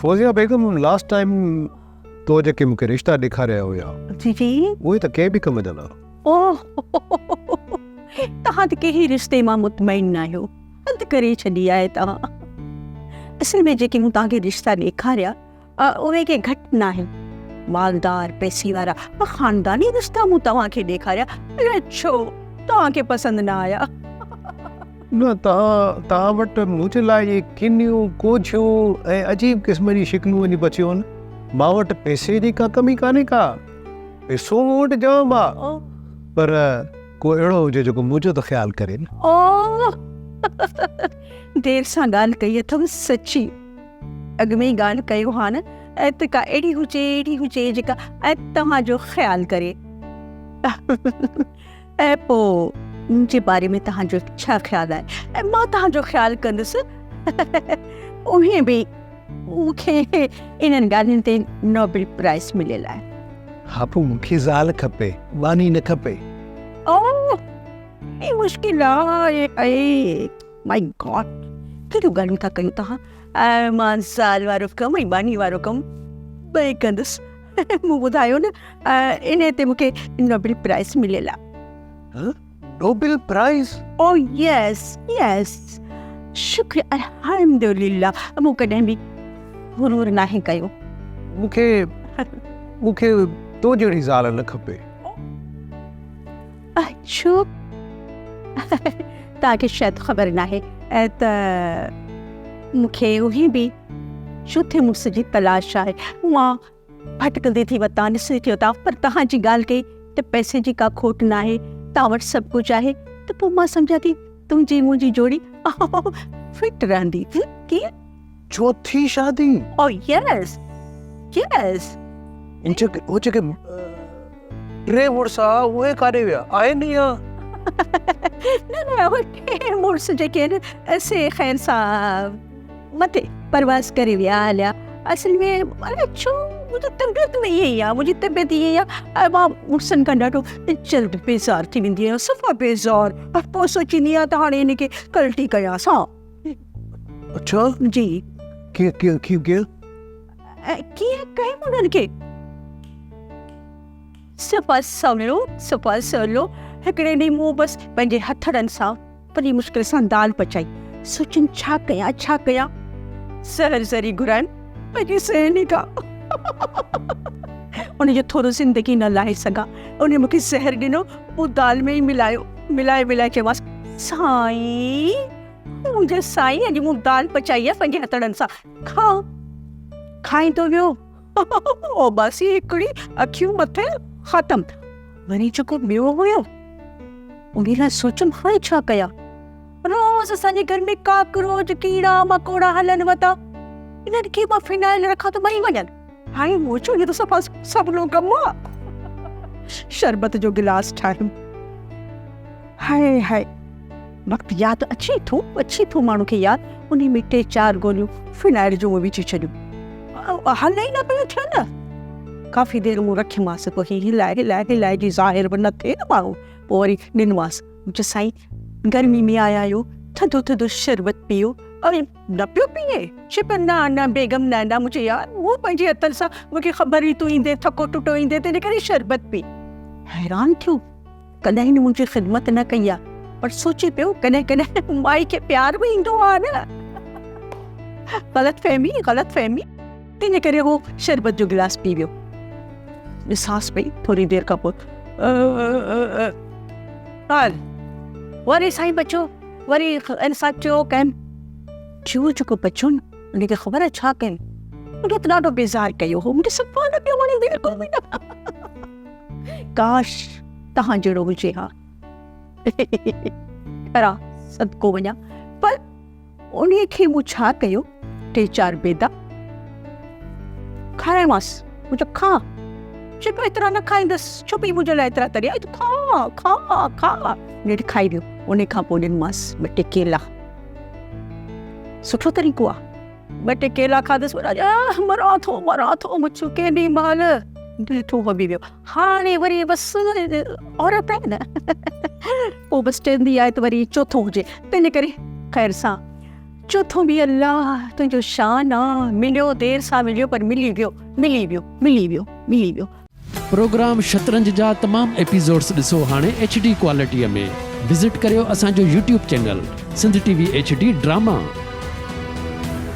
فوزيا بيگم last time تو جيڪي مون کي رشتا ڏيکاريا هيا. جي جي. اهي ته ڪنهن به ڪم جا نه. اوه توهان ته ڪنهن رشتي مان مطمئن ناهيو. حد ڪري ڇڏي آهي توهان. اصل ۾ جيڪي مون توهان کي رشتا ڏيکاريا اهي ڪي گهٽ ناهن. مالدار، پئسي وارا ۽ خانداني رشتا مون توهان کي ڏيکاريا الائي ڇو توهان کي پسند نه آيا. نه توهان توهان وٽ منهنجي لاء اهي ڪنيون، ڪوجهيون ۽ عجيب قسم جون شڪلون وڃي بچيون آهن. مان وٽ پئسي جي ڪا ڪمي ڪانهي ڪا. پئسو مون وٽ جام آ پر ڪو اهڙو هجي جيڪو منهنجو ته خيال ڪري نه. اوه! دير سان ڳالهه ڪئي اٿم سچي. اڳ ۾ ئي ڳالهه ڪيو ها نه ته ڪا اهڙي هجي اهڙي هجي جيڪا توهان جو خيال ڪري. ۽ پوء منهنجي باري ۾ توهان جو ڇا خيال آهي؟ ۽ مان توهان جو خيال ڪندس. اوهين به مون کي انهن ڳالهين تي نوبل پرائز مليل آهي. ها پوء مون کي زال کپي، ٻانهي نه کپي. اوه! هي مشڪل آهي. اي مائي گاڊ! ڪهڙيون ڳالهيون ٿا ڪيو توهان؟ ۽ مان زال وارو ڪم ۽ ٻانهي وارو ڪم ٻئي ڪندس. مون ٻڌايو نه انهي تي مون کي نوبل پرائز مليل آ. Nobel prize? Oh yes yes شڪر الحمدلله مون ڪڏهن به غرور ناهي ڪيو. مون کي مون کي تو جهڙي زال نه کپي. اڇو توهان کي شايد خبر ناهي ته مون کي اهي به چوٿين مڙس جي تلاش آهي. مان ڀٽڪندي ٿي وتان، ڏسندي ٿي وتان، پر توهان جي ڳالهه ڪئي ته پئسي جي ڪا کوٽ ناهي، توهان وٽ سڀ ڪجهه آهي ته پوء مان سمجهان ٿي تنهنجي منهنجي جوڙي فٽ رهندي. ڪيئن؟ چوٿين شادي؟ او يس يس. هو جيڪي ٽي مڙس ها اهي ڪاڏي ويا؟ آهن يا؟ نه نه اهي ٽي مڙس جيڪي آهن سي خير سان مٿي پرواز ڪري ويا هليا. اصل ۾ الائي ڇو منهنجي طبيعت ۾ ائين ئي آهي منهنجي طبيعت ائين ئي آهي ۽ مان مڙسن کان ڏاڍو جلد بيزار ٿي ويندي آهيان صفا بيزار پوء سوچيندي آهيان ته هاڻي هن کي ڪلٽي ڪيانس ها. اڇا جي. ڪيئن ڪيئن ڪيئن ڪيئن؟ ڪيئن ڪيم انهن کي؟ صفا سولو صفا سولو هڪڙي ڏينهن مون بس پنهنجي هٿڙن سان وڏي مشڪل سان دال پچائي. سوچيم ڇا ڪيان ڇا ڪيان؟ زهر ذري گهرايم پنهنجي سهيلي کان. ان جو ٿورو زندگي نه لاهي سگهان. ان مون کي زهر ڏنو مون دال ۾ ئي ملايو. ملائي ملائي چيومانس سائين منهنجا سائين اڄ مون دال پچائي آهي پنهنجي هٿڙن سان کاء. کائيندو ويو. اوٻاسي هڪڙي اکيون مٿي ختم. وري جيڪو ٻيو هيو انهي لاء سوچيم هاڻي ڇا ڪيان. روز اسان جي گهر ۾ ڪاڪروچ، ڪيڙا مڪوڙا هلن وتا. انهن کي مان فنائل رکان ته مري وڃن. هاڻي مون چيو هي ته صفا سولو ڪم آ. شربت جو گلاس ٺاهيم. هاء هاء وقت ياد اچي ٿو اچي ٿو ماڻهو کي ياد. انهي ۾ ٽي چار گوليون فنائل جون وجهي ڇڏيون. هل ئي نه پيون ٿين. ڪافي دير مون رکيومانس پوء هي هلائي هلائي هلائي جي ظاهر به نه ٿئي نه ماڻهو پوء وري ڏنومانس. مون چيو سائين گرمي ۾ آيا آهيو ٿڌو ٿڌو شربت پيئو. نه پيو پيئي. چئي پيو نه نه بيگم نه نه. مون چيو يار مون پنهنجي هٿن سان مون کي خبر هئي تون ايندين ٿڪو ٽٽو ايندين تنهن ڪري شربت پي. حيران ٿيو ڪڏهن هن منهنجي خدمت نه ڪئي آهي پر سوچي پيو ڪڏهن ڪڏهن مائي کي پيار به ايندو آهي نه. غلط فهمي غلط فهمي تنهن ڪري هو شربت جو گلاس پي ويو. ڏسانس پئي ٿوري دير کان پوء هل وري سائين بچو وري ان سان چيو ڪيم چيو جيڪو بچو نه ان کي خبر آهي ڇا ڪيم مون کي ته ڏاڍو بيزار ڪيو هو مون کي صفا نه پيو وڻي بلڪل به نه ڪاش توهان جهڙو هجي ها کرا صدقو وڃان پر انهيء کي مون ڇا ڪيو، ٽي چار بيدا کارايومانس. مون چيو کاء. چئي پيو ايترا نه کائيندس، ڇو پئي منهنجي لاء ايترا تريا؟ تون کاء، کاء، کاء. نيٺ کائي ويو. انهيء کان پوء ڏنومانس ٻه ٽي ڪيلا. سٺو طريقو آ. ٻه ٽي ڪيلا کاڌس، مران ٿو، مران ٿو. مون چيو ڪيڏي مهل نيٺ هو به ويو. هاڻي وري بس عورت آهي نه پوء بس چوندي آهي ته وري چوٿون هجي تنهن ڪري خير سان چوٿون به الله تنهنجو شان آ، مليو دير سان مليو پر ملي ويو، ملي ويو، ملي ويو، ملي ويو. پروگرام شطرنج جا تمام ايپيسوڊس ڏسو هاڻي ايڇ ڊي ڪوالٽيء ۾. وزٽ ڪريو اسان جو YouTube channel Sindh T V H D drama.